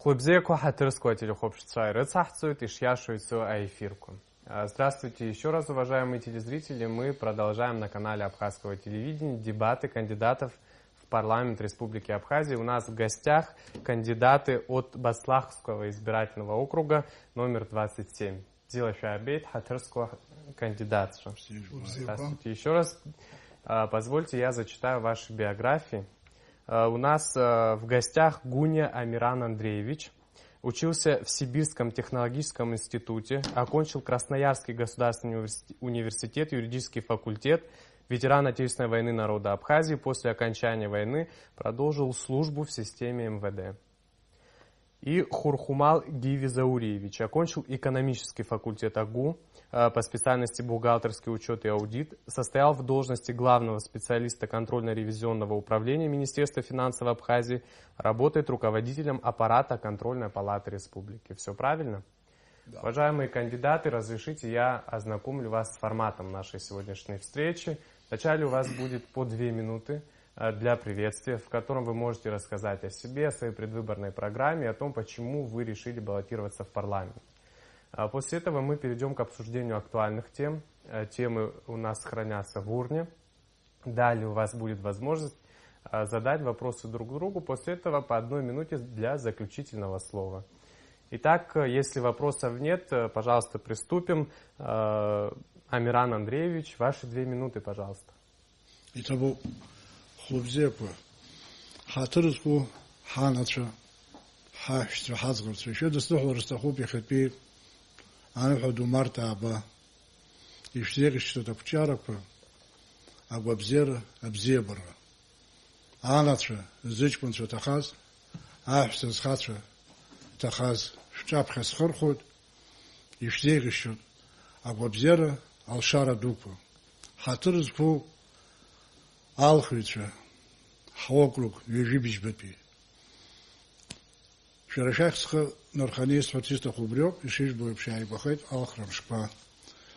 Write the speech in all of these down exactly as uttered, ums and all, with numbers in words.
Хәлыбзиақәа ҳаҭыр зқәу ателехәаԥшцәа ирыцаҳҵоит ишиашоу ицо аефирқәа. А, здравствуйте ещё раз, уважаемые телезрители. Мы продолжаем на канале Абхазского телевидения дебаты кандидатов в парламент Республики Абхазия. У нас в гостях кандидаты от Баслахского избирательного округа номер двадцать семь. Зила шәаабеит, ҳаҭыр зқәу кандидатцәа. Здравствуйте ещё раз. А, позвольте, я зачитаю ваши биографии. А, у нас, а, в гостях Гуня Амиран Андреевич. Учился в Сибирском технологическом институте, окончил Красноярский государственный университет, юридический факультет, ветеран Отечественной войны народа Абхазии, после окончания войны продолжил службу в системе МВД. И Хурхумал Гиви Зауриевич окончил экономический факультет АГУ, э, по специальности бухгалтерский учёт и аудит, состоял в должности главного специалиста контрольно-ревизионного управления Министерства финансов Абхазии, работает руководителем аппарата Контрольной палаты республики. Всё правильно? Да. Уважаемые кандидаты, разрешите, я ознакомлю вас с форматом нашей сегодняшней встречи. Вначале у вас будет по две минуты, э, для приветствия, в котором вы можете рассказать о себе, о своей предвыборной программе, о том, почему вы решили баллотироваться в парламент. А после этого мы перейдём к обсуждению актуальных тем. Э, темы у нас хранятся в урне. Далее у вас будет возможность, а, задать вопросы друг другу. После этого по одной минуте для заключительного слова. Итак, э, если вопросов нет, э, пожалуйста, приступим. Э, Амиран Андреевич, ваши две минуты, пожалуйста. Иҭабуп, хәлыбзиақәа, ҳаҭыр зқәу ҳанацәа, ҳаҳәшьцәа, ҳаӡӷабцәа, шәыдысныҳәалар сҭахуп иахьатәи аныҳәа ду март ааба. Ишәзеиӷьасшьоит ақәҿиарақәа, агәабзиара, абзиабара. Анацәа, зыҷкәынцәа ҭахаз, аҳәса зхацәа ҭахаз шәҿаԥхьа схырхәоит, ишәзеиӷьасшьоит агәабзиара, алшара дуқәа. Ҳаҭыр зқәу алхыҩцәа, ҳокруг ҩажәи быжьбатәи. Шәара шәахь схы нарханы исҳәарц исҭаху убриоуп, ишыжәбо еиԥш, иааигәахеит алхра мшқәа.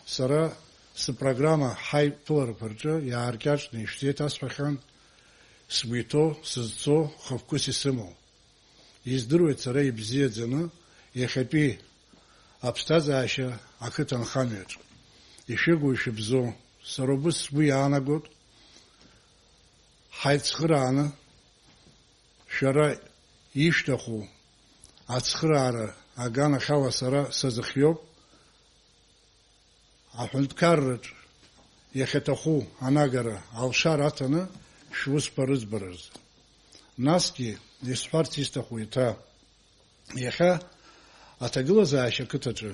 Сара сыпрограмма ҳаиԥыларақәа рҿы иааркьаҿны ишәзеиҭасҳәахьан, сгәы иҭоу, сызцу, хықәкыс исымоу. Издыруеит сара ибзиаӡаны иахьатәи аԥсҭазаашьа ақыҭа анхамҩаҿ. Ишәыгу, ишәыбзоу, сара убыс сгәы иаанагоит, ҳаицхырааны, шәара ишәҭаху ацхыраара аганахьала сара сазыхиоуп. Аҳәынҭқарраҿ иахьаҭаху анагара алшара аҭаны шәусқәа рыӡбаразы. Насгьы исҳәарц исҭаху еиҭа, иахьа аҭагылазаашьа ақыҭаҿы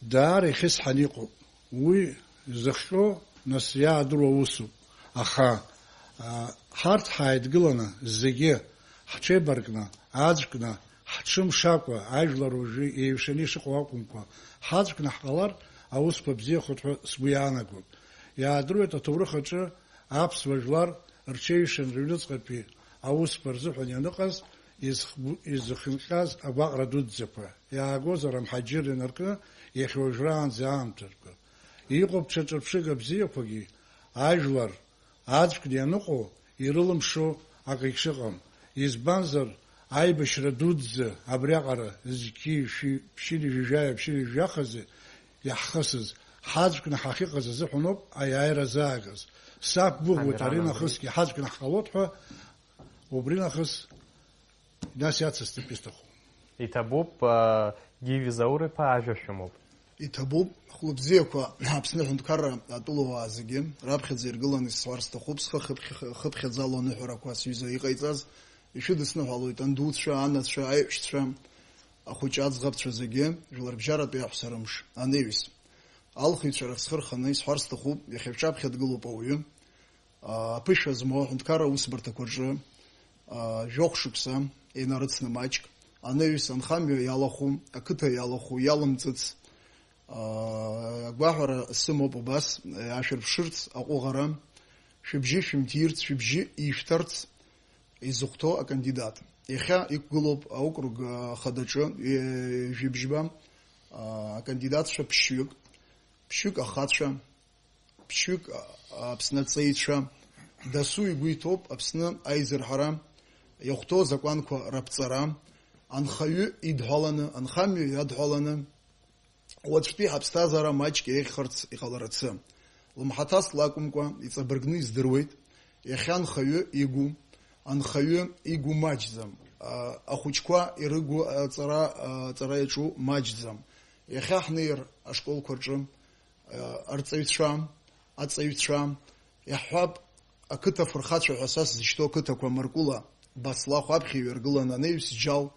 даара ихьысҳан иҟоуп. Уи зыхҟьо, нас, иаадыруа усуп. Аха, а, ҳарҭ ҳааидгыланы зегьы ҳҽеибаркны, аӡәкны, ҳҽымшакәа, ажәлар уажәы еиҩшаны ишыҟоу акәымкәа, ҳаӡәкны ҳҟалар, аусқәа бзиахоит ҳәа сгәы иаанагоит. Иаадыруеит аҭоурых аҿы аԥсуа жәлар рҽеиҩшан рыҩныҵҟатәи аусқәа рзыҳәан ианыҟаз изхбу-, изыхынҟьаз агәаҟра дуӡӡақәа, иаагозар амҳаџьыр инаркны иахьа уажәраанӡа аамҭақәа. Иҟоуп ҽа ҿырԥшыга бзиақәагьы, ажәлар аӡәкны ианыҟоу ирылымшо акагь шыҟам. Избанзар, аибашьра дуӡӡа абриаҟара зқьи шәи ԥшьыни жәаҩа ԥшьыни жәахазы иаҳхысыз, ҳаӡәкны ҳахьыҟаз азыҳәаноуп аиааира заагаз. Сақәгәыӷуеит, Амиран ари Андреевич. Нахысгьы ҳаӡәкны ҳҟалоит ҳәа, убри нахыс нас иацысҵап исҭаху. Иҭабуп, а, Гиви Заур-иԥа, ажәа шәымоуп. Иҭабуп, хәлыбзиақәа, Аԥсны аҳәынҭқарра атәылауаа зегьы, раԥхьаӡа иргыланы исҳәар сҭахуп, схы хыԥхь-, хыԥхьаӡало аныҳәарақәа сҩыза иҟаиҵаз, ишәыдысныҳәалоит, андуцәа, анацәа, аиҳәшьцәа, ахәыҷы аӡӷабцәа зегьы, жәларбжьаратәи аҳәса рымш, анаҩс. Алхыҩцәа рахь схы рханы исҳәар сҭахуп, иахьа шәҿаԥхьа дгылоуп ауаҩы, аа, аԥышәа змоу аҳәынҭқарра аусбарҭақәа рҿы, аа, жәохә шықәса инарыцны маҷк, анаҩс анхамҩа иалахәу, ақыҭа иалахәу, иалымҵыц, аа, агәаҳәара сымоуп убас, ашәырԥшырц аҟәыӷара, шәыбжьы шәымҭирц, шәыбжьы ишәҭарц изыхәҭоу акандидат. Иахьа иқәгылоуп аокруг, аа, хадаҿы, е-, жәибжьба, аа, акандидатцәа ԥшьҩык, ԥшьҩык ахацәа, ԥшьҩык, а, Аԥсны аҵеицәа, дасу игәы иҭоуп Аԥсны аизырҳара иахәҭоу азакәанқәа раԥҵара, Анхаҩы идҳәаланы, анхамҩа иадҳәаланы, уаҵәтәи ҳаԥсҭазаара маҷк еиӷьхарц иҟаларацы. Лымҳаҭас лакәымкәа, иҵабыргны издыруеит, иахьа анхаҩы игу, анхаҩы игу маҷӡам, а, ахәыҷқәа ирыгу аҵара, аҵара иаҿу маҷӡам. Иахьа ҳнеир ашколқәа рҿы, арҵаҩцәа, аҵаҩцәа, иаҳҳәап, ақыҭа фырхацәа ҳәа са сзышьҭоу ақыҭақәа Маркәыла, Баслахә аԥхьа иҩаргылан анаҩс Џьал,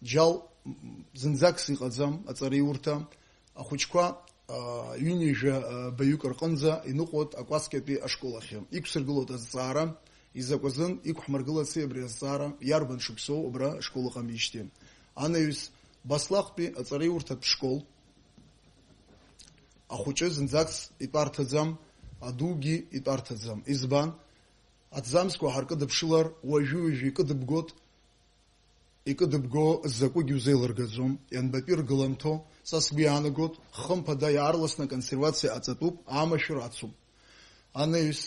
Џьал, м, зынӡакс иҟаӡам аҵараиурҭа, ахәыҷқәа, аа, ҩынҩажәа, аа, баҩык рҟынӡа иныҟәоит акәасқьатәи ашкол ахьы. Иқәсыргылоит азҵаара, изакәазын иқәҳмыргылаци абри азҵаара, иарбан шықәсоу абра ашкол ыҟамижьҭеи. Анаҩс, Баслахәтәи аҵараиурҭатә школ, ахәыҷы зынӡакс итәарҭаӡам, адугьы итәарҭаӡам. Избан? Аҭӡамцқәа ҳаркыдыԥшылар, уажәы-уажәы икыдыбгот, икыдыбго закәыгь узеилыргаӡом, ианбатәи ргыланҭоу, са сгәы иаанагот, хымԥада иаарласны аконсервациа аҵатәуп, амашәыр ацуп. Анаҩс,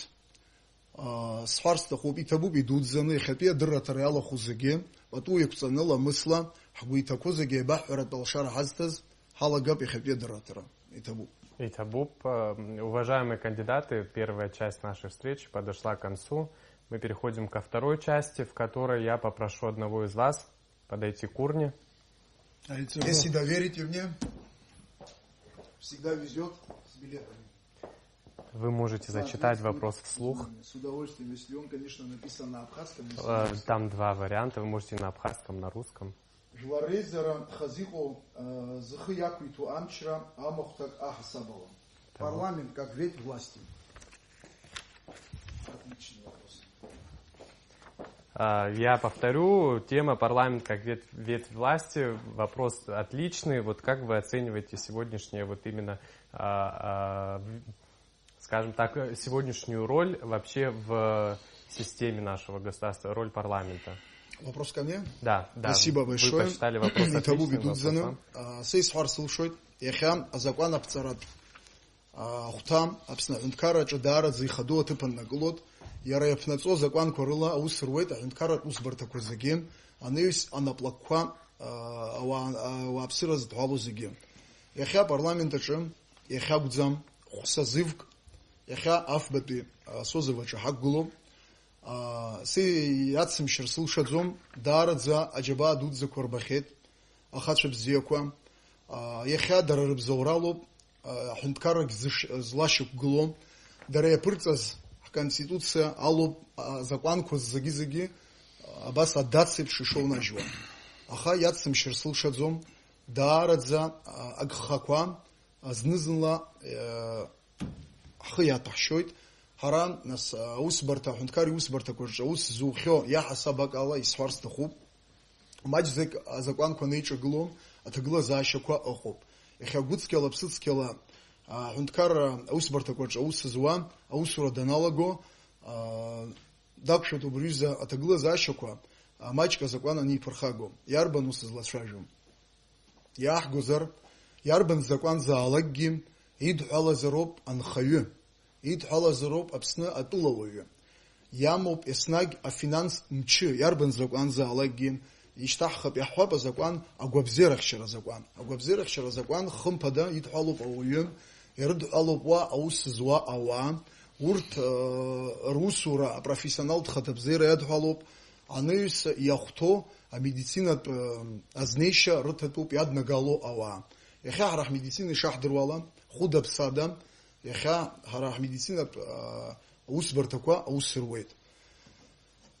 аа, сҳәар сҭахуп, иҭабуп идуӡӡаны, иахьатәи адырраҭара иалахәу зегьы, пату иқәҵаны, ламысла, ҳгәы иҭақәоу зегьы еибаҳҳәаратә алшара ҳазҭаз, ҳалагап иахьатәи адырраҭара. Иҭабуп. Иҭабуп. Э, уважаемые кандидаты, первая часть нашей встречи подошла к концу. Мы переходим ко второй части, в которой я попрошу одного из вас подойти к урне. Если доверите мне, всегда везёт с билетами. Вы можете зачитать вопрос вслух. С удовольствием, если он, конечно, написан на абхазском, если... Э, там два варианта, вы можете на абхазском, на русском. Жәлар реизара хазы иҟоу, э, зхы иақәиҭу амчра амахәҭак аҳасабала. Так. Парламент как ветвь власти. Отличный вопрос. А, я повторю, тема «Парламент как ветвь, ветвь власти». Вопрос отличный. Вот как вы оцениваете сегодняшнее, вот именно, а, а, в-, скажем так, э, сегодняшнюю роль вообще в системе нашего государства, роль парламента? Вопрос ко мне? Да, да. Спасибо большое. Вы посчитали вопрос отличным вопросом. Иҭабуп идуӡӡаны. А, са исҳәар сылшоит, иахьа азакәан аԥҵаратә ахәҭа Аԥсны аҳәынҭқарраҿы даараӡа ихадоу аҭыԥ аннакылоит. Иара иаԥнаҵо азакәанқәа рыла аус руеит аҳәынҭқарратә усбарҭақәа зегьы, анаҩс анаплакқәа, а, ауаа, ауааԥсыра зыдҳәалоу зегьы. Иахьа апарламент аҿы, иахьа акәӡам, хә-созывк, иахьа афбатәи, а, созыв аҿы ҳақәгылоуп. А, са иацымшьыр сылшаӡом, даараӡа аџьабаа дуӡӡақәа рбахьеит. Ахацәа бзиақәа, аа, иахьа дара рыбзоуралоуп, аа, аҳәынҭқаррагь зыш-, злашьақәгылоу, дара иаԥырҵаз ҳконституциа алоуп, аа, азакәанқәа зегьы-зегьы, аа, абас адацеиԥш ишоунажьуа. Аха иацымшьыр сылшаӡом, даараӡа, аа, агхақәа, аа, зны-зынла, аа, ҳхы иаҭәаҳшьоит. Ҳара, нас, аусбарҭа, аҳәынҭқар иусбарҭақәа рҿы аус зухьоу иаҳасаб акала исҳәар сҭахуп. Маҷӡак азакәанқәа неиҿагыло аҭагылазаашьақәа ыҟоуп. Иахьа гәыцқьала, ԥсыцқьала, аҳәынҭқарра аусбарҭақәа рҿы аус зуа аусура даналаго, а, дақәшәоит убри аҩыза аҭагылазаашьақәа, а, маҷк азакәан аниԥырхаго. Иарбан ус злацәажәо? Иааҳгозар, иарбан закәанзаалакгьы идҳәалазароуп анхаҩы, идҳәалазароуп Аԥсны атәылауаҩы. Иамоуп еснагь афинанстә мчы, иарбан закәанзаалакгьы ишьҭаҳхып, иаҳҳәап азакәан, агәабзиарахьчара азакәан. Агәабзиарахьчара азакәан, хымԥада, идҳәалоуп ауаҩы, ирыдҳәалоуп уа аус зуа ауаа, урҭ, ыы, русура апрофессионалтә хаҭабзиара иадҳәалоуп, анаҩс иахәҭоу амедицинатә, ыы, азнеишьа рыҭатәуп иаднагало ауаа. Иахьа ҳара ҳмедицина ишаҳдыруала, хәыда-ԥсада, иахьа ҳара ҳмедицинатә, ыы, аусбарҭақәа аус руеит.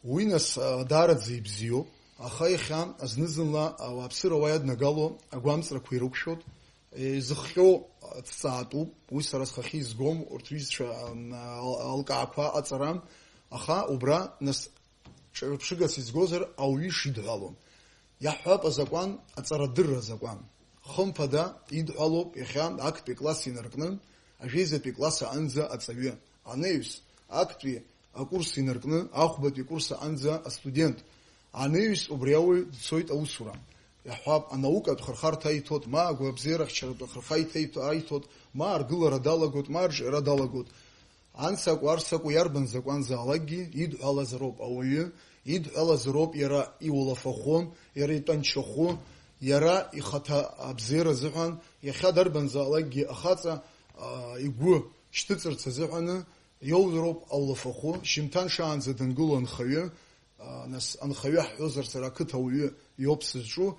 Уи, нас, а, даараӡа ибзиоуп, аха иахьа зны-зынла ауааԥсыра уа иаднагало агәамҵрақәа ирықәшәоит, изыхҟьо ҭҵаатәуп, уи сара схахьы изгом, урҭ рҩызцәа, ан-, ал-, алкаақәа аҟаҵара, аха убра, нас, ҿырԥшыгас изгозар, ауаҩы ишидҳәалоу. Иаҳҳәап, азакәан, аҵарадырра азакәан. Хымԥада, идҳәалоуп иахьа актәи класс инаркны, ажәеизатәи класс аҟынӡа аҵаҩы. Анаҩс, актәи акурс инаркны, ахәбатәи акурс аҟынӡа астудент. Анаҩс, убри ауаҩ дцоит аусура. Иаҳҳәап, анаукатә хырхарҭа аиҭот, ма агәабзиарахьчаратә ахырхарҭа аиҭо-, аиҭот, ма аргылара далагот, ма арҿиара далагот. Анс акәу, арс акәу, иарбан закәанзаалакгьы идҳәалазароуп ауаҩы Идҳәалазароуп иара иулафахәы, иара итәанчахәы, иара ихаҭа абзиара азыҳәан, иахьа дарбанзаалакгьы ахаҵа, аа, игәы шьҭыҵырц азыҳәаны, иоузароуп аулафахәы, шьымҭан шаанӡа дангыло анхаҩы, аа, нас, анхаҩы ҳҳәозар, сара ақыҭа ауаҩы иоуп сызҿу,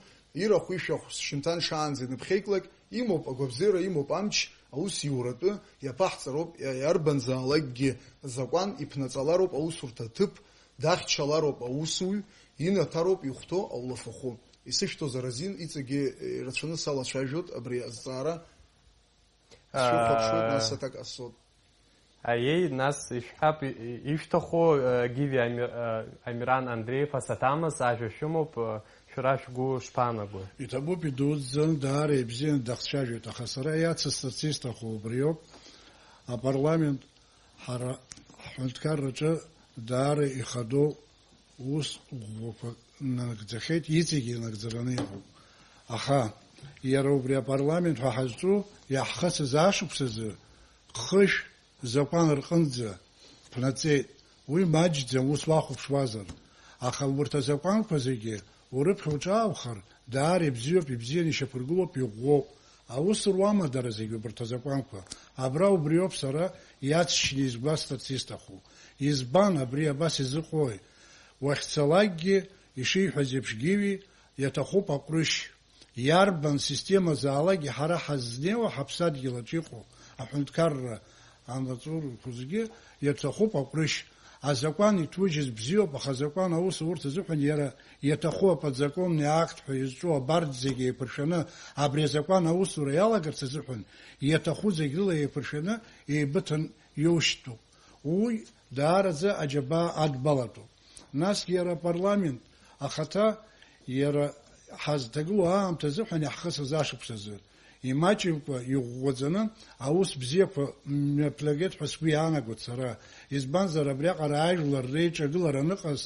ирахә-ишәахә шьымҭан шаанӡа иныԥхьеиклак, имоуп агәабзиара, имоуп амч, аус иуратәы, иаԥаҳҵароуп, иа-, иарбанзаалакгьы закәан иԥнаҵалароуп аусурҭа аҭыԥ, дахьчалароуп аусуҩ, инаҭароуп ихәҭоу аулафахәы. Исышәҭозар азин, иҵегьы ирацәаны салацәажәоит абри азҵаара. Сшәыхәаԥшуеит, нас аҭак ҟасҵоит. Аиеи, нас ишәҳәап, и-, и-, ишәҭаху, э, Гиви Ами-, э, Амиран Андреев асаҭамыз ажәа шәымоуп, э, шәара шәгәы шԥаанаго? Иҭабуп, идуӡӡан, даара ибзиан дахцәажәоит, аха сара иацысҵарц исҭаху убриоуп, апарламент ҳара ҳҳәынҭқарраҿы даара ихадоу ус ӷәӷәақәак нагӡахьеит, иҵегьы инагӡараны иҟоуп. Аха иара убри апарламент ҳәа ҳазҿу иаҳхысыз ашықәсазы хышә закәан рҟынӡа ԥнаҵеит. Уи маҷӡам, ус уахәаԥшуазар. Аха урҭ азакәанқәа зегьы урыԥхьа уҿааухар, даара ибзиоуп, ибзианы ишьақәыргылоуп, иӷәӷәоуп. Аус руама дара зегьы убарҭ азакәанқәа? Абра убриоуп сара иаҵшьны изгәасҭарц исҭаху. Избан абри абас изыҟои? Уахьцалакгьы, ишиҳәаз еиԥш, Гиви, иаҭахуп аҟәрышь. Иарбан системазаалакгьы ҳара ҳазнеиуа ҳаԥсадгьыл аҿы иҟоу аҳәынҭқарра амаҵурақәа зегьы иаҭахуп аҟәрышь. Азакәан иҭужьыз бзиоуп, аха азакәан аусурҭа азыҳәан иара иаҭаху аподзаконный акт ҳәа изҿу абарҭ зегьы еиқәыршәаны, абри азакәан аусура иалагарц азыҳәан иаҭаху зегь рыла еиқәыршәаны еибыҭан иоушьҭуп. Уи даараӡа аџьабаа адбалатәуп. Насгьы иара апарламент ахаҭа иара ҳазҭагылоу аамҭа азыҳәан иаҳхысыз ашықәсазы, имаҷымкәа, иӷәӷәаӡаны аус бзиақәа мҩаԥнагеит ҳәа сгәы иаанагоит сара. Избанзар, абриаҟара ажәлар реиҿагылара аныҟаз,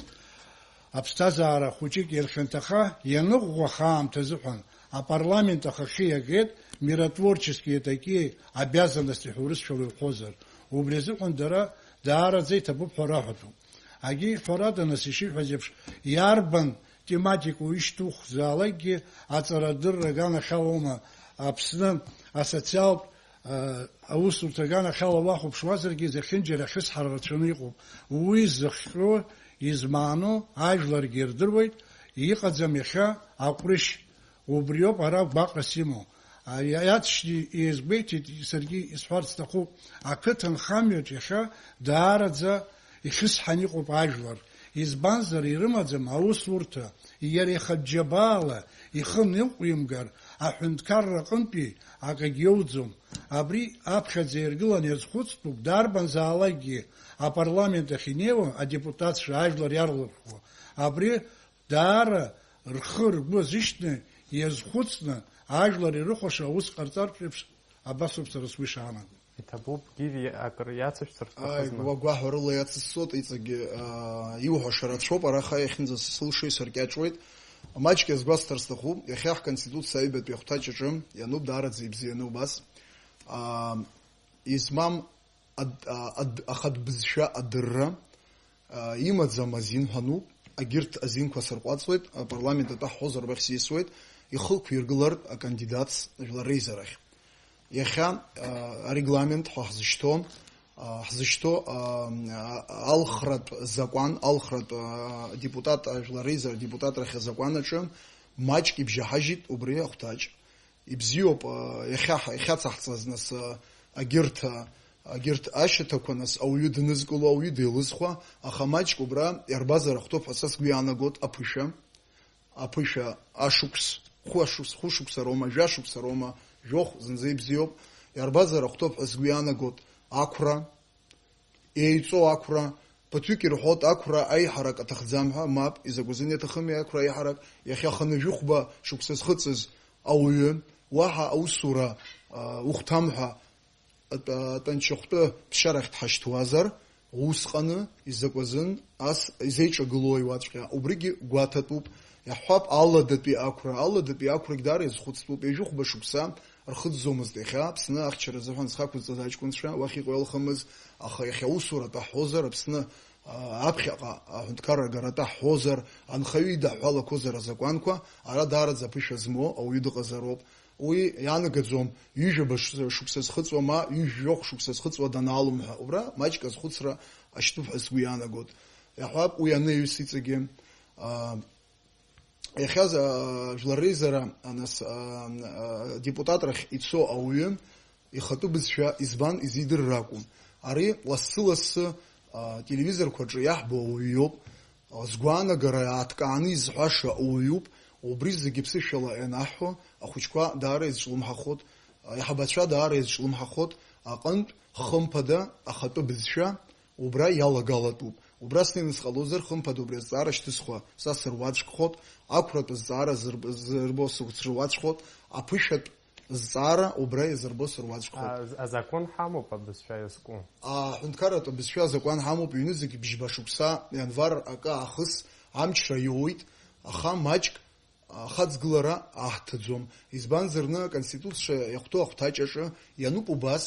аԥсҭазаара хәыҷык ирхьанҭаха ианыӷәӷәаха аамҭа азыҳәан, апарламент ахахьы иагеит миротворческие такие обязанности ҳәа урысшәала иуҳәозар. Убри азыҳәан дара даараӡа иҭабуп ҳәа раҳәатәуп. Агьи ҳәарада, нас, ишиҳәаз еиԥш, иарбан тематикоу ишьҭухзаалакгьы аҵарадырра аганахьалоума, Аԥсны асоциалтә, а, аусурҭа аганахьала уахәаԥшуазаргьы, зехьынџьара ахьысҳара рацәаны иҟоуп. Уи зыхҟьо, измааноу ажәларгьы ирдыруеит, иҟаӡам иахьа аҟәрышь. Убриоуп ара гәаҟрас имоу. А, иа-, иаҵшьны иазгәеиҭеит, саргьы исҳәарц сҭахуп, ақыҭанхамҩаҿ иахьа даараӡа ихьысҳан иҟоуп ажәлар. Избанзар, ирымаӡам аусурҭа, иара ихатә џьабаала ихы ныҟәимгар, аҳәынҭқарра аҟынтәи акагьы иоуӡом. Абри аԥхьаӡа иргыланы иазхәыцтәуп, дарбанзаалакгьы апарламент ахь инеиуа адепутатцәа ажәлар иарлырхуа. Абри даара рхы-ргәы азышьҭны, иазхәыцны, ажәлар ирыхәаша аус ҟарҵартә еиԥш, абасоуп сара сгәы ишаанаго. Иҭабуп, Гиви, акыр иацышәҵар Ааи, шәҭахызма? Уа гәаҳәарыла иацысҵоит, иҵегьы, аа, иуҳәаша рацәоуп, араҟа иахьынӡасылшо исыркьаҿуеит. Маҷк иазгәасҭар сҭахуп, иахьа ҳконституциа аҩбатәи ахәҭаҷ аҿы иануп, даараӡа ибзианы убас. Аа, измам ад-, а-, ад-, ахатә бызшәа адырра, а, имаӡам азин ҳәа ануп, агьырҭ азинқәа сырҟәаҵуеит, апарламент атәы ҳҳәозар убахь сисуеит, ихы ықәиргылартә акандидатс жәлар реизарахь. Иахьа, а, арегламент ҳәа ҳзышьҭоу, а, ҳзышьҭоу, а, а, алхратә закәан, алхратә, а, депутат, а, жәлар реизара адепутатрахь азакәан аҿы маҷк ибжьаҳажьит убри ахәҭаҷ. Ибзиоуп, а, иахьа-, иахьацаҳҵаз, нас, а, агьырҭ, а, агьырҭ ашьаҭақәа, нас, ауаҩы днызкыло, ауаҩы деилызхуа, аха маҷк убра иарбазар ахәҭоуп ҳәа са сгәы иаанагоит аԥышәа, аԥышәа ашықәс, хәы ашықәс, хәышықәса роума, жәашықәса роума, жәохә зынӡа ибзиоуп, иарбазар ахәҭоуп ҳәа сгәы иаанагоит ақәра, еиҵоу ақәра, ԥыҭҩык ирҳәоит, ақәра аиҳарак аҭахӡам ҳәа, мап, изакәызын иаҭахыми ақәра аиҳарак, иахьа хынҩажәи хәба шықәса зхыҵыз ауаҩы, уаҳа аусура, а, ухәҭам ҳәа атә-, атәанчахәтәы ԥсшьарахь дҳашьҭуазар, усҟаны изакәызын ас изеиҿагылои уаҵәҟьа, убригьы гәаҭатәуп, иаҳҳәап, алладатәи ақәра, алладатәи ақәрагь даара иазхәыцтәуп, ҩажәи хәба шықәса, рхыҵӡомызт иахьа Аԥсны ахьчара азыҳәан зхы ақәызҵаз аҷкәынцәа, уахь иҟоу иалхымыз, аха иахьа аусуратә ҳҳәозар, Аԥсны А, аԥхьаҟа аҳәынҭқарра агаратәы ҳҳәозар, анхаҩы идаҳҳәалақәозар азакәанқәа, ара даараӡа аԥышәа змоу ауаҩы дыҟазароуп. Уи иаанагаӡом, ҩажәаба ш-, шықәса зхыҵуа ма ҩажәи жәохә шықәса зхыҵуа данаалымҳәа, убра маҷк азхәыцра ашьҭуп ҳәа сгәы иаанагоит. Иаҳҳәап, уи анаҩс иҵегьы, а, иахьа, а, Жәлар Реизара, а, нас, а, а, депутатрахь ицо ауаҩы ихатәы бызшәа избан изидырыр акәым. Ари лассы-лассы, а, телевизорқәа рҿы иаҳбо ауаҩ иоуп, а, згәаанагара иааҭкааны изҳәаша ауаҩуп, убри зегьы ԥсышәала ианаҳҳәо, ахәыҷқәа даара изҿлымҳахоит, аиҳабацәа даара изҿлымҳахоит, аҟынтә, хымԥада, ахатәы бызшәа убра иалагалатәуп. Убра снеины сҟалозар, хымԥада убри азҵаара шьҭысхуа са сыруаӡәкхоит, ақәратә зҵаара зырб-, зырбо сыруаӡәкхоит, аԥышәатә зҵаара убра иазырбо сыруаӡәкхоит. А, з-, азакәан ҳамоуп абызшәа иазку. Аҳәынҭқарратә абызшәа азакәан ҳамоуп, ҩнызқь бжьба шықәса, ианвар акы аахыс амчра иоуеит, аха маҷк ахаҵгылара аҳҭаӡом. Избанзар, зны Аконституциа иахәҭоу ахәҭаҷ аҿы иануп убас,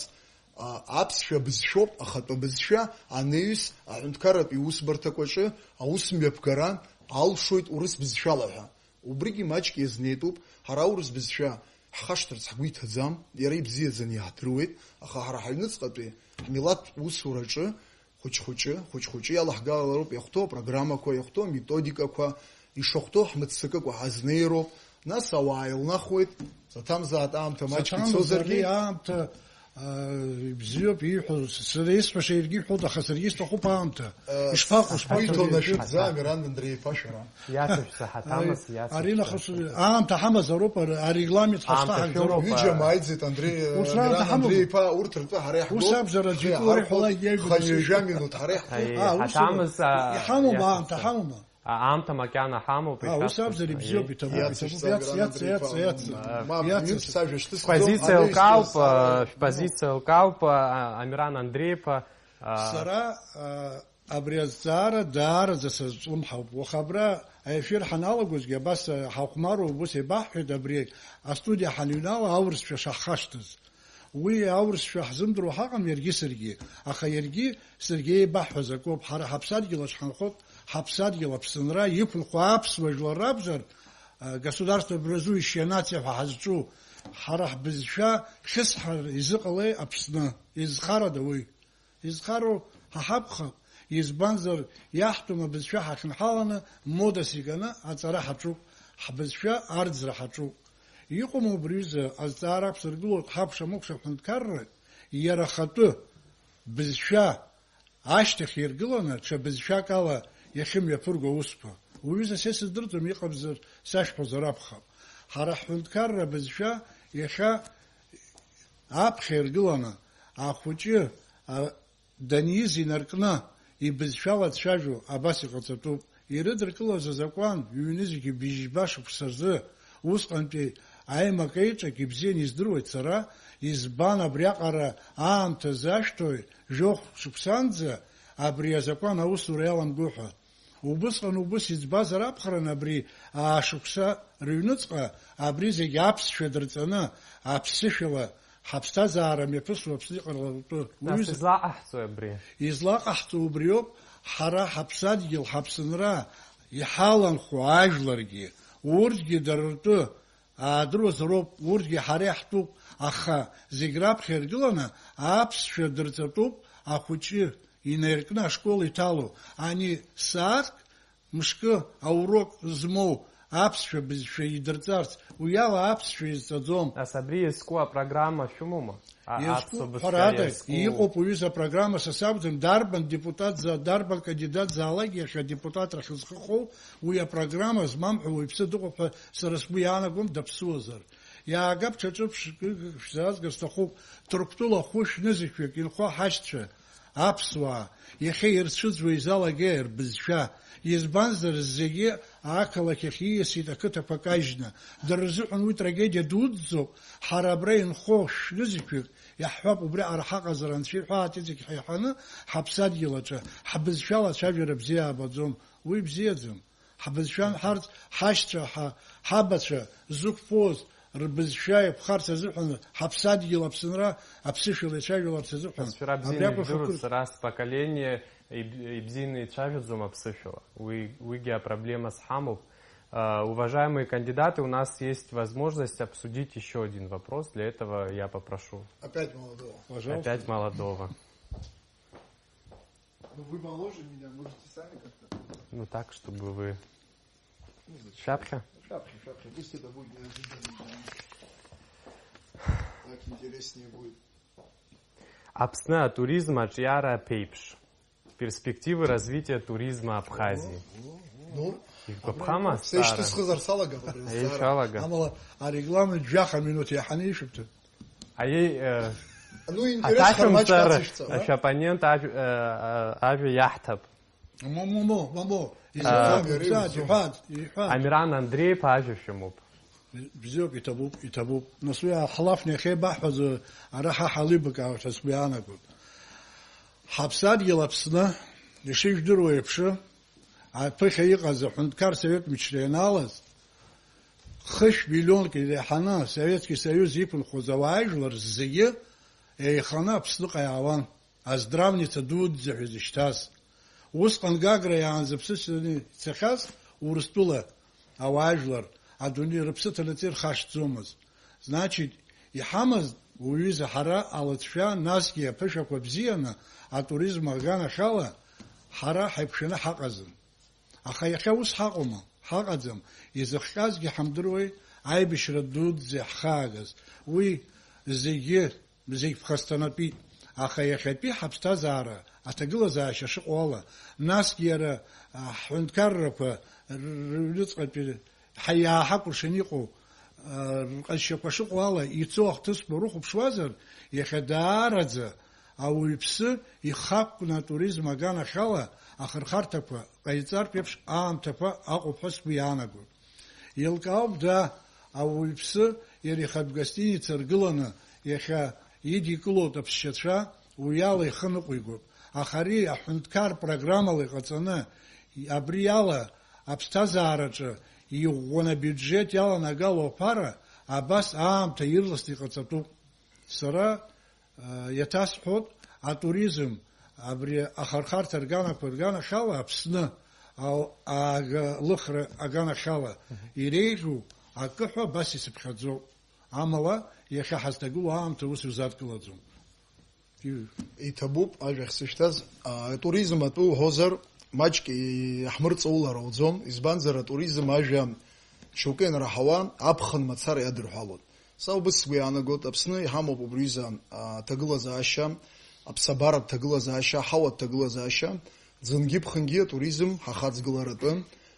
а, аԥсшәа бызшәоуп, ахатәы бызшәа анаҩс аҳәынҭқарратә иусбарҭақәа аҿы аусмҩаԥгара алшоит урыс бызшәала ҳәа. Убригьы маҷк иазнеитәуп, ҳара аурыс бызшәа ҳхашҭырц ҳгәы иҭаӡам, иара ибзиаӡаны иаҳдыруеит, аха ҳара ҳаҩныҵҟатәи ҳмилаҭтә усураҿы хәыҷ-хәыҷы, хәыҷ-хәыҷы иалаҳгалароуп иахәҭоу апрограммақәа, иахәҭоу аметодикақәа, ишахәҭоу ҳмыццакыкәа ҳазнеироуп, нас ауаа еилнахуеит, саҭамзааит аамҭа маҷк Саҭамзааит ицозаргьы. Аамҭа, аа, ибзиоуп ииҳәо, сара исҳәаша иаргьы иҳәоит, аха саргьы исҭахуп аамҭа. Э, Ишԥаҟоу, шԥаҟоу? Уи ҭоунашәык Ҳаҭа. Ӡа, Миран Андреи-иԥа, шәара. Иацышәҵа, ҳаҭамыз, Ари, иацышәҵа. Ари нахыс аамҭа ҳамазароуп, ар-, арегламент Аамҭа ҳазҭаҳагӡароуп. Шәымоуп, Ҩыџьа а, мааиӡеит, Андреи, ус Миран аамҭа ҳамоуп. Андреи-иԥа, урҭ ртәы ҳара Ус иаҳгоуп. Абжара Хы џьыку иаҳархәо, уи ҳәала иаҩбатәуп. Хынҩажәа минуҭ ҳара иаҳтәуп. Аи, А, ус ҳаҭамыз, а, Иҳамоума, иацышәҵа. Аамҭа ҳамоума? А, аамҭа макьана ҳамоуп, А, ус ишәасҳәаз, акәзар, аи. Ибзиоуп, иҭабуп, Иацышәҵа, иҭабуп, иац-, Миран иац-, иац-, Андреи-иԥа, иац-, ма, ма, иац-, ҩымз сажәа шьҭысхӡом, Шәпозициа анаҩс лкаауп, сҭоуп, а, шәпозициа лкаауп, а, Амиран Андреи-иԥа, а, Сара, а, абри азҵаара даараӡа сазҿлымҳауп. Уаха абра аефир ҳаналагозгьы абас, а, ҳахәмаруа убас еибаҳҳәеит, абри астудиа ҳаныҩнала аурысшәа шаҳхашҭыз. Уи аурысшәа ҳзымдыруа ҳаҟам иаргьы саргьы, аха иаргьы саргьы еибаҳҳәаз акоуп. Ҳара ҳаԥсадгьыл аҿы ҳанхоит, ҳаԥсадгьыл Аԥсынра иқәынхо аԥсуа жәлар ракәзар, а, государство образующая нация ҳәа ҳазҿу, ҳара ҳбызшәа хьысҳар изыҟалеи Аԥсны? Изхарада уи? Изхароу ҳа ҳакәхап, избанзар, иаҳтәым абызшәа ҳахьынҳаланы, модас иганы аҵара ҳаҿуп, ҳбызшәа арӡра ҳаҿуп. Иҟоума убри аҩыза азҵаара ақәсыргылоит ҳакәша-мыкәша аҳәынҭқарра, иара ахатәы бызшәа ашьҭахь иргыланы, ҽа бызшәак ала иахьымҩаԥырго аусқәа? Уҩыза, са исыздырӡом, иҟамзар сашәҳәозар акәхап. Ҳара ҳҳәынҭқарра абызшәа иахьа аԥхьа иргыланы, ахәыҷы, а, даниз инаркны, ибызшәала дцәажәо абас иҟаҵатәуп. Ирыдыркылаз азакәан, ҩнызқь быжьба шықәса рзы, усҟантәи аимак-еиҿак ибзианы издыруеит сара, избан абриаҟара аамҭа зашәҭои, жәохә шықәсанӡа абри азакәан аусура иаламго ҳәа. Убысҟан убыс иӡбазар акәхарын абри аашықәса рыҩныҵҟа абри зегьы аԥсшәа дырҵаны, аԥсышәала ҳаԥсҭазаара мҩаԥысуа Аԥсны иҟарҵатәы. Нас уҩыза излаҟаҳҵои абри? Излаҟаҳҵо убриоуп, ҳара ҳаԥсадгьыл, ҳаԥсынра иҳаланхо ажәларгьы, урҭгьы дара ртәы аадыруазароуп, урҭгьы ҳара иаҳтәуп, аха зегь раԥхьа иргыланы аԥсшәа дырҵатәуп ахәыҷы инаиркны ашкол иҭало, ани сааҭк мышкы аурок змоу аԥсшәа бызшәа идырҵарц, уи ала аԥсшәа изҵаӡом. Нас абри иазку апрограмма шәымоума? А, Иазку, аԥсуа бызшәа ҳәарада, иазку. Иҟоуп уҩыза апрограмма, са сакәӡам, дарбан депутат за-, дарбан кандидат заалак иахьа адепутатрахь зхы хоу, уи апрограмма змам ҳәа уаҩԥсы дыҟоуп ҳәа сара сгәы иаанагом, даԥсуазар. Иаагап ҽаҿык шәзаазгар сҭахуп, Ҭырқәтәыла хәышә нызқьҩык инхо ҳашьцәа, аԥсуаа, иахьа ирцәыӡуа изалагеи рбызшәа? Избанзар, зегьы ақалақь ахь ииасит ақыҭақәа кажьны. Дара рзыҳәан уи трагедиа дуӡӡоуп. Ҳара абра инхо шәнызқьҩык иаҳҳәап, убриаҟара ҳаҟазар анцәа иҳәаат, иҵегь ҳаиҳаны ҳаԥсадгьыл аҿы ҳбызшәала ацәажәара бзиа аабаӡом. Уи бзиаӡам. Ҳбызшәа нҳарц, ҳашьцәа, ҳа-, ҳабацәа зықәԥоз рбызшәа иаԥхарц азыҳәан, ҳаԥсадгьыл Аԥсынра аԥсышәала ицәажәаларц азыҳәан. Шәара бзианы абри акәын ижәдыруеит, ҳакыр- сара споколение Иб-, ибзианы ицәажәаӡом аԥсышәала. Уи, уигьы апроблема зҳамоуп. А, уважаемые кандидаты, у нас есть возможность обсудить ещё один вопрос. Для этого я попрошу Опять молодого. Пожалуйста. Опять молодого. Ну, вы моложе меня, можете сами как-то. Ну, так, чтобы вы Ну, зачем? Шәаԥхьа? Шәаԥхьа, шәаԥхьа. Пусть это будет неожиданно. Так интереснее будет. Аԥсны атуризм аҿиара аԥеиԥш. Перспективы развития туризма Абхазии. Ну, Ишәгәаԥхама, абра сара? Сеишьҭысхызар салагап абри азҵаара. Ишәалага. Амала, арегламент жәаха минуҭ иаҳаны ишәыбҭоит. Аиеи, э, Ну, интерес ҳаҭашәымҵар, хармаҷк ацышәҵа, а? Шәоппонент ажә-, э, э, ажәа иаҳҭап. Момо, момо, момо. А. Иҳәа, иҳәа, иҳәа. Амиран Андреи-иԥа ажәа шәымоуп. Бзиоуп, иҭабуп, иҭабуп. Нас уи ҳлафны иахьеибаҳҳәаз, ара ҳа ҳалибакаауеит ҳәа сгәы иаанагоит. Ҳаԥсадгьыл Аԥсны, ишыжәдыруа еиԥш, аԥыхьа иҟаз аҳәынҭқар Совет мчра ианалаз, хышә миллионк иреиҳаны Советский Союз иқәынхоз ауаажәлар зегьы еиханы Аԥсныҟа иаауан. Аздравница дуӡӡа ҳәа изышьҭаз. Усҟан Гагра иаанзыԥсыцәаны ицахьаз Урыстәыла ауаажәлар адунеи рыԥсы ҭанаҵы ирхашҭӡомызт. Значит, иҳамаз уҩыза ҳара алыҵшәа, насгьы аԥышәақәа бзианы атуризм аганахьала ҳара ҳаиқәшәаны ҳаҟазын. Аха иахьа ус ҳаҟоума? Ҳаҟаӡам. Изыхҟьазгьы ҳамдыруеи, аибашьра дуӡӡа иаҳхаагаз. Уи зегьы, зегь ԥхасҭанатәит. Аха иахьатәи ҳаԥсҭазаара аҭагылазаашьа шыҟоу ала, насгьы иара, а, ҳҳәынҭқаррақәа р-, рыҩныҵҟатәи ҳа-, иааҳакәыршан иҟоу, а, рҟазшьақәа шыҟоу ала, ицо ахҭысқәа урыхәаԥшуазар, иахьа даараӡа ауаҩԥсы ихақәкны атуризм аганахьала ахырхарҭақәа ҟаиҵартә еиԥш аамҭақәа аҟоуп ҳәа сгәы иаанагоит. Еилкаауп, да, ауаҩԥсы иара ихатә гостиница ргыланы иахьа идикылоит аԥсшьацәа, уи ала ихы ныҟәигоит. Аха ари аҳәынҭқар программала иҟаҵаны, абри ала аԥсҭазаараҿы иӷәӷәаны абиуџьет иаланагало аԥара абас аамҭа ирласны иҟаҵатәуп. Сара Иаҭасҳәоит, атуризм, абри ахырхарҭа рганақәа рганахьала Аԥсны ау-, аага-, лыхра аганахьала иреиӷьу акы ҳәа абас исыԥхьаӡоуп. Амала, иахьа ҳазҭагылоу аамҭа ус иузадкылаӡом. Иҭабуп ажәа ахьсышьҭаз. А, атуризм атәы уҳәозар, маҷк иаҳмырҵаулар ауӡом, избанзар, атуризм ажәа шьоукы ианраҳауа, аԥхын мацара иадырҳәалоит. Са убыс сгәы иаанагоит, Аԥсны иҳамоуп убри аҩыза, а, ҭагылазаашьа, аԥсабаратә ҭагылазаашьа, аҳауатә ҭагылазаашьа, ӡынгьы-ԥхынгьы атуризм ҳахаҵгыларатәы.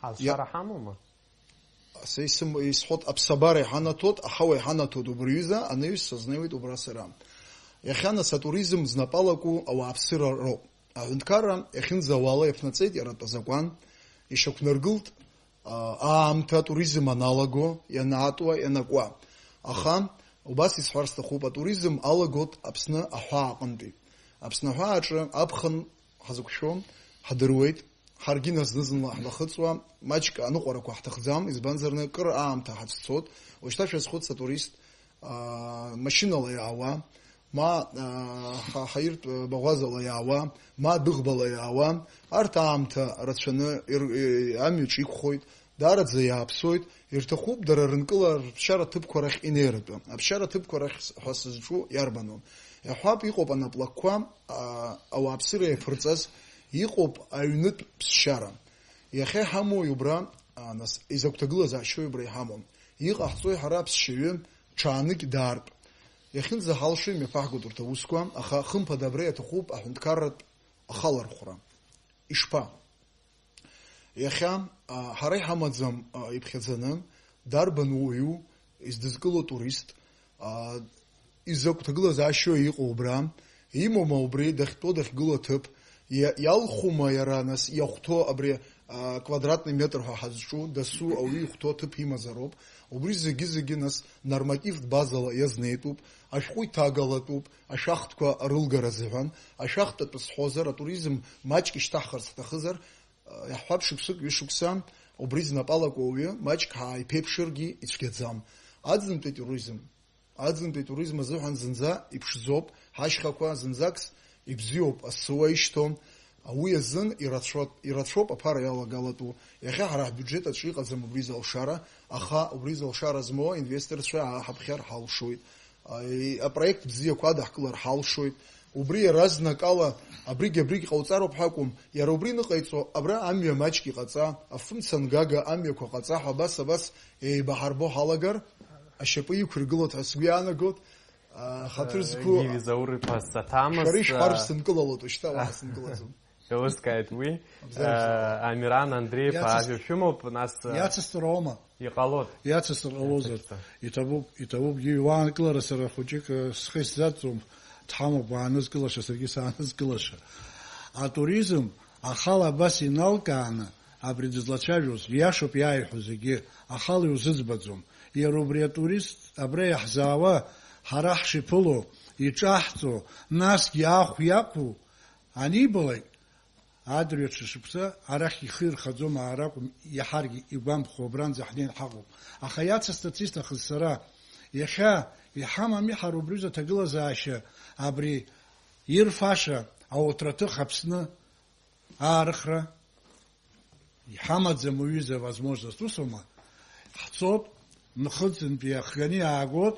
Алшара Иа- ҳамоума? Са исым-, исҳәоит, аԥсабара иҳанаҭоит, аҳауа иҳанаҭоит убри аҩыза, анаҩс сазнеиуеит убра сара. Иахьа нас атуризм знапы алаку ауааԥсыра роуп. Аҳәынҭқарра иахьынӡауала иаԥнаҵеит иара атәы азакәан, ишьақәнаргылт, а, аамҭа атуризм аналаго, ианаатуа, ианакуа. Аха, убас исҳәар сҭахуп, атуризм алагоит Аԥсны аҳәаа аҟынтәи. Аԥсны аҳәаа аҿы аԥхын ҳазықәшәо ҳадыруеит, ҳаргьы нас зны-зынла ҳнахыҵуа, маҷк аныҟәарақәа ҳҭахӡам, избанзар, акыр аамҭа ҳацәцоит. Уажәшьҭа шәазхәыц, атурист, аа, машьынала иаауа, ма, аа, ҳа-, ҳаиртә, э, баӷәазала иаауа, ма дәыӷбала иаауа, арҭ аамҭа рацәаны ир-, э, амҩаҿ иқәхоит, даараӡа иааԥсоит, ирҭахуп дара рынкыла рыԥсшьара ҭыԥқәа рахь инеиратәы. Аԥсшьара ҭыԥқәа рахь с-, ҳәа сызҿу иарбану? Иаҳҳәап, иҟоуп анаплакқәа, аа, ауааԥсыра иаԥырҵаз, иҟоуп аҩнытә ԥсшьара. Иахьа иҳамоуи убра, аа, нас, изакә ҭагылазаашьои убра иҳамоу? Иҟаҳҵои ҳара аԥсшьаҩы ҽаанык даартә? Иахьынӡаҳалшо имҩаԥаҳгоит урҭ аусқәа, аха хымԥада абра иаҭахуп аҳәынҭқарратә ахалархәра. Ишԥа? Иахьа, а, ҳара иҳамаӡам, а, иԥхьаӡаны, дарбан уаҩу, издызкыло турист, а, изакә ҭагылазаашьоу иҟоу убра, имоума убри дахьтәоу дахьгылоу аҭыԥ, иа-, иалхума иара, нас, иахәҭоу абри, а, квадратный метр ҳәа ҳазҿу, дасу ауаҩы ихәҭоу аҭыԥ имазароуп, убри зегьы-зегьы, нас, нормативтә базала иазнеитәуп, ашәҟәы иҭагалатәуп, ашәахтәқәа рылгара азыҳәан, ашәахтәатәы сҳәозар, атуризм маҷк ишьҭаҳхырц ҳҭахызар, Иаҳҳәап, шықәсык, ҩышықәса убри знапы алаку ауаҩы маҷк ҳааиԥеиԥшыргьы ицәгьаӡам. Аӡынтәи туризм, аӡынтәи туризм азыҳәан зынӡа иԥшӡоуп, ҳашьхақәа зынӡакс ибзиоуп, асыуа ишьҭоу, Уи азын ирацәоуп, ирацәоуп аԥара иалагалатәу. Иахьа ҳара ҳбиуџьет аҿы иҟаӡам убри изы алшара, аха убри изы алшара змоу аинвесторцәа ааҳаԥхьар ҳалшоит. А, и-, апроект бзиақәа адаҳкылар ҳалшоит. Убри иаразнакала абригь-абригь ҟауҵароуп ҳәа акәым, иара убри ныҟаиҵо, абра амҩа маҷк иҟаҵа, афымца нгага амҩақәа ҟаҵа ҳәа абас, абас еибаҳарбо ҳалагар, ашьапы иқәиргылоит ҳәа сгәы иаанагоит. А, ҳаҭыр зқәу Гиви Заур-иԥа саҭамыз, шәара ишәҳәар а, сынкылалоит, уажәшьҭа уаҳа сынкылаӡом. Еилыскааит уи. Абзиара, бзиара. Э, Амиран Андреев Иацыз-, ажәа шәымоуп, нас, э, иацысҵар ауама? Иҟалоит. Иацысҵар ҟалозар. Иацысҵа. Иҭабуп, иҭабуп, Гиви, уаанкылара сара хәыҷык, э, схы исзаҵом, дҳамоуп уаанызкылаша, саргьы саанызкылаша. Атуризм ахала абас иналкааны, абри дызлацәажәоз, ииашоуп иааиҳәо зегьы, ахала иузыӡбаӡом. Иара убри атурист абра иаҳзаауа, ҳара ҳшиԥыло, иҿаҳҵо, насгьы ахә иақәу анибалак, адырҩаҽа шықәса арахь ихы ирхаӡом ааракәым, иаҳаргьы игәамԥхо абранӡа ҳнеин ҳаҟоуп. Аха иацысҵарц исҭахыз сара, иахьа иҳамами ҳара убри аҩыза аҭагылазаашьа, абри ирфаша ауҭраҭых Аԥсны аарыхра? Иҳамаӡам, уҩыза, возможность, усоума? Ҳцоит, нхыҵынтәи иахганы иаагоит,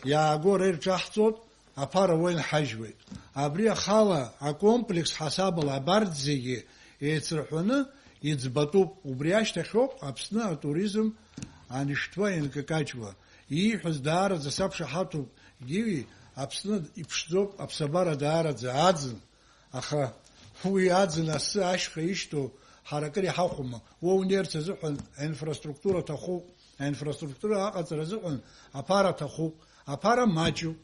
иааго ара ирҿаҳҵоит, аԥара уа инҳажьуеит. Абри ахала акомплекс ҳасабала абарҭ зегьы еицырҳәаны иӡбатәуп. Убри ашьҭахьоуп Аԥсны атуризм анышәҭуа, ианкакаҷуа. Ииҳәаз даараӡа сақәшаҳаҭуп, Гиви, Аԥсны иԥшӡоуп, аԥсабара даараӡа аӡын. Аха уи аӡын асы ашьха ишьҭоу ҳара акыр иҳахәома? Уа унеирц азыҳәан аинфраструктура аҭахуп, аинфраструктура аҟаҵара азыҳәан аԥара аҭахуп, аԥара маҷуп.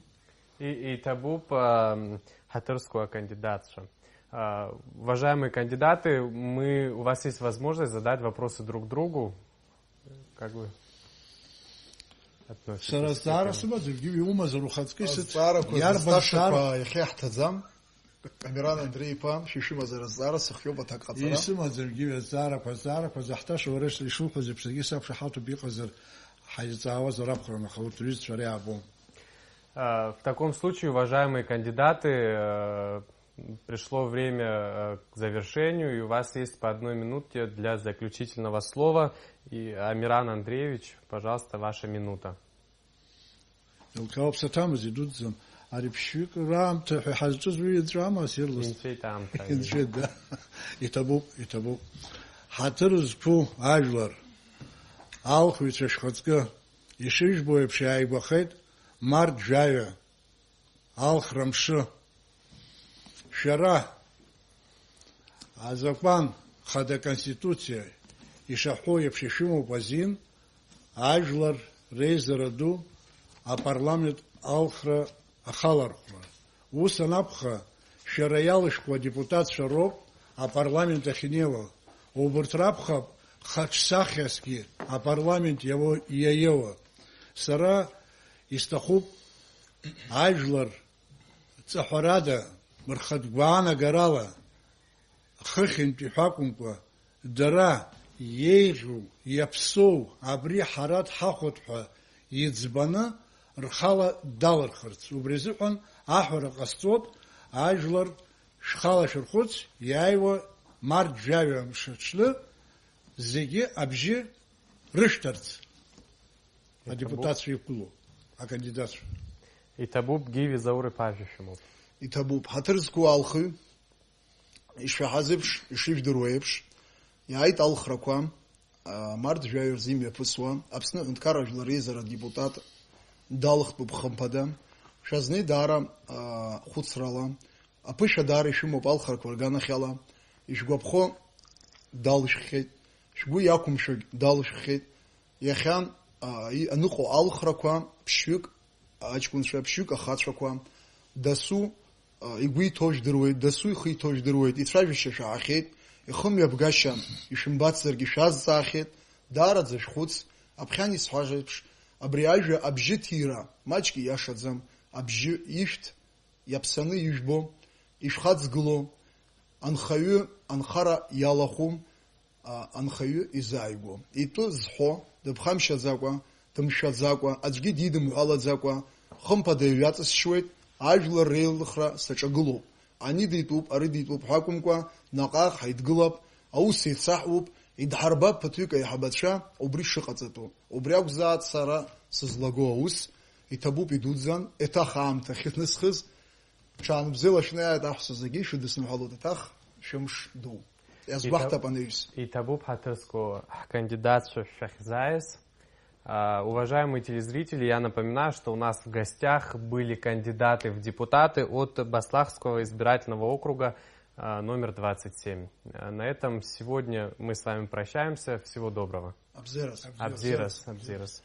И, иҭабуп, ам, ҳаҭыр зқәу акандидатцәа. А, уважаемые кандидаты, мы, у вас есть возможность задать вопросы друг другу. Как вы относитесь Сара к зҵаара этому? Сымаӡам, Гиви, иумазар ухаҵкы исыц. Азҵаарақәа, иарбан зҵаарақәа шару? Иахьа иаҳҭаӡам. Амиран Андреи-иԥа, шәа ишәымазар азҵаара сыхиоуп аҭак ҟаҵара. Исымаӡам, Гиви, азҵаарақәа, азҵаарақәа заҳҭаша уара ишуҳәаз еиԥш, саргьы сақәшаҳаҭуп, иҟазар ҳаизҵаауазар акәхарын, аха урҭ рҩызцәа ара иаабом. А, в таком случае, уважаемые кандидаты, э, пришло время, э, к завершению, и у вас есть по одной минуте для заключительного слова. И, Амиран Андреевич, пожалуйста, ваша минута. Еилкаауп саҭамыз, идуӡӡан. Ари ԥшьҩык раамҭа ҳәа ҳазҿыз уи инҵәама, сирлас? Инҵәеит аамҭа. Инҵәеит, да. Иҭабуп, иҭабуп. Ҳаҭыр зқәу ажәлар, алхыҩцәа шәхаҵкы, ишыжәбо еиԥш иааигәахеит март жәаҩа. Алхра мшы. Шәара азакәан хада, Конституциа, ишаҳәо еиԥш ишәымоуп азин, ажәлар реизара ду апарламент алхра ахалархәра. Ус анакәха, шәара иалышәкуа адепутатцәа роуп апарламент ахьнеиуа. Убырҭ ракәхап хаҿсахьасгьы апарламент иауа-, иаиауа. Сара исҭахуп ажәлар ҵаҳәарада, рхатә гәаанагарала, хыхьынтә иҳәа акәымкәа, дара иеиӷьу, иаԥсоу, абри ҳара дҳахәоит ҳәа иӡбаны, рхала далырхырц. Убри азыҳәан аҳәара ҟасҵоит, ажәлар, шәхала шәырхәыц, иааиуа март жәаҩа мшаҽны зегьы абжьы рышәҭарц. Адепутатцәа иқәгылоу, акандидатцәа. Иҭабуп, Гиви Заур-иԥа, ажәа шәымоуп. Иҭабуп. Ҳаҭыр зқәу алхыҩ, ишшәаҳаз еиԥш, ишыжәдыруа еиԥш, иааит алхрақәа, а, март жәаҩа рзы имҩаԥысуа, Аԥсны Аҳәынҭқарра Жәлар Реизара адепутат далхтәуп, хымԥада. Шәазнеи даара, а, хәыцрала, аԥышәа даара ишәымоуп алхрақәа рганахьала, ишәгәаԥхо далшәхьеит, шәгәы иақәымшәогь далшәхьеит. Иахьа, а, и-, аныҟоу алхрақәа ԥшьҩык, аҷкәынцәа ԥшьҩык ахацәақәа, дасу, а, игәы иҭоу жәдыруеит, дасу ихы иҭоу жәдыруеит, ицәажәашьа шәаҳахьеит, ихымҩаԥгашьа ишәымбацзаргьы шәазҵаахьеит, даараӡа шәхәыц, аԥхьан исҳәаз еиԥш, абри ажәа абжьы ҭира маҷк ииашаӡам, абжьы ишәҭ, иаԥсаны ижәбо, ишәхаҵгыло, анхаҩы анхара иалахәу, а, анхаҩы изааигәоу. Итәы зҳәо, дыԥхамшьаӡакәа, дымшәаӡакәа, аӡәгьы дидымҳәалаӡакәа, хымԥада иҩаҵысшьуеит, ажәлар реилыхра саҿагылоуп. ани дитәуп, ари дитәуп ҳәа акәымкәа, наҟ-ааҟ ҳаидгылап, аус еицаҳуп, идҳарбап ԥыҭҩык аиҳабацәа убри шыҟаҵатәу. Убри акәзааит сара сызлаго аус, иҭабуп идуӡӡан, еиҭах аамҭа ахьынысхыз, ҽаанбзиала шәнеиааит аҳәса зегьы, шәыдысныҳәалоит еиҭах шәымш ду. Иазгәаҳҭап анаҩс. Иҭабуп ҳаҭыр зқәу ҳкандидатцәа шәахьзааиз. А, уважаемые телезрители, я напоминаю, что у нас в гостях были кандидаты в депутаты от Баслахского избирательного округа, а, номер двадцать семь. А, на этом сегодня мы с вами прощаемся. Всего доброго. Абзиараз. Абзиараз, абзиараз.